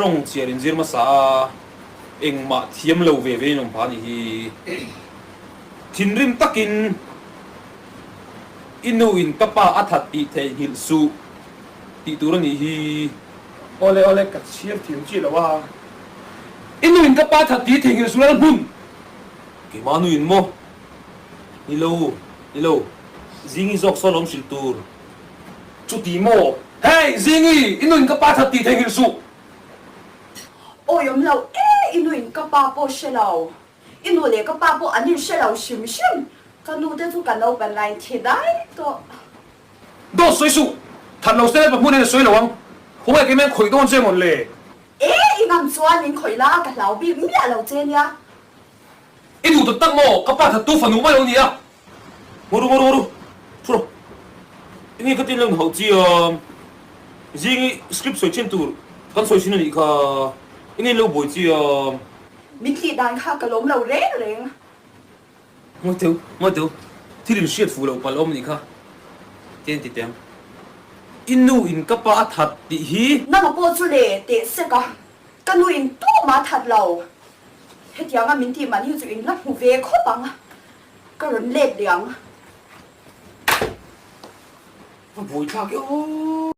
Tawng chhiar inzir hmasa a, engmah thiam lo ve ve in awm phah a nih hi. Thinrim takin i nu in ka pa a that tih theihnghilh suh tih tur a nih hi. Awle awle ka chhiar thiam chiah lo a. I nu in ka pa that tih theihnghilh suh lal hmun. Keimah nu in maw? Ni lo, ni lo. Zingi zawk sawn awm hrilh tur. Chuti maw? Hey, Zingi, i nuin ka pa that tih theihnghilh suh! Awi awm lo e, i nuin ka pa pawh hre lo. I nu leh ka pa pawh an inhre lo hrim hrim. Ka nu te chu ka naupan laiin thi dai tawh. Dawt sawi suh! That lo se pa hmun hian a sawi lo ang. Khawngaih keimah hian khawih dawn che mawn le? E, i ngam chuan min khawih la, ka hlau bik miah lo che nia. I duh tak tak maw? Ka pa thattu fanu mai lo nia. Ngaw ru, ngaw ru, ngaw ru. Thu rawh. Enge ka tin lo hauh chiang. Zing i script sawi chin tur kan sawi sin a nih kha. Enge in lo buai chiang. Min tih dan kha ka lawm lo reng reng. Ngawi teu, ngawi teu. Thil in hriat fuh loh palh awm a nih kha. Tian ti teh ang. I nu in ka pa a that tih hi. Nanga pawh chu le teh sek a. Ka nu in tumah a that lo. Hetianga min tih man hi chu in la hmu ve khawp ang. Ka rawn let leh ang. Va buaithlak e aw.